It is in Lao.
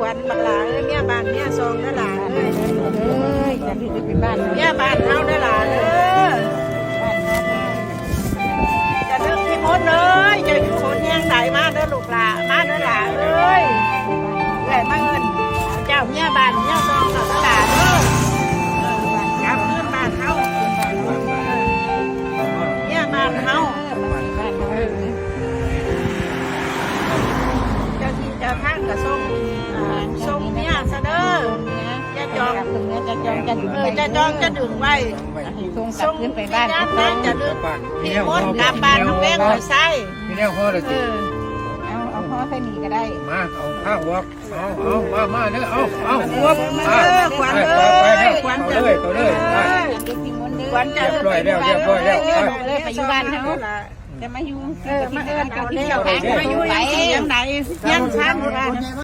ກັນບັກຫຼ້າເອີຍ ເມຍບ້ານເມຍຊ່ອງເດີຫຼ້າເອີຍ ເອີຍ ຢ່າລືມໄປບ້ານ ເມຍບ້ານເຮົາເດີຫຼ້າເດີ ຢ່າລືມທີ່ມົດເອີຍ ເຈົ້າຢູ່ຫົນແຮງໃດ ມາເດີລູກຫຼ້າ ມາເດີຫຼ້າເອີຍ ເອື້ອຍມາເອີ້ນເຈົ້າເມຍບ້ານເມຍຊ່ອງເດີຫຼ້າເດີ ກັບຄືນບ້ານເຮົາ ເມຍບ້ານເຮົາ ເຈົ້າທີ່ເຈົ້າທາງກໍສົ່ງ ອ່າ ສົ່ງເມຍຊະເດີ ຢ່າຈອງ ເອີ ຢ່າຈອງຈະດຶງໄວ້ ສົ່ງກັບຄືນໄປບ້ານ ຢ່າລືມທີ່ມົດກັບບ້ານນ້ອງແວງຫອຍໄຊ ມີແນວຫໍລະຕິ ເອີ ເອົາ ເອົາຫໍໃສ່ນີ້ກໍໄດ້ ມາ ເອົາພາອອກ ເອົາ ເອົາ ມາ ມາເດີ ເອົາ ເອົາ ເອີ ຂວັນເອີຍ ຂວັນເອີຍ ເຂົ້າເລີຍ ເຂົ້າເລີຍ ເອີ ຂວັນເຈົ້າ ຮຽບຮ້ອຍແລ້ວ ຮຽບຮ້ອຍແລ້ວ ໄປ ໄປຢູ່ບ້ານເຮົາ ຈະມາຢູ່ ເອີ ມາເອີ້ນເຈົ້າທີ່ເຈົ້າທາງ ມາຢູ່ ມາຢູ່ຈັ່ງໃດ ຍັງທັນ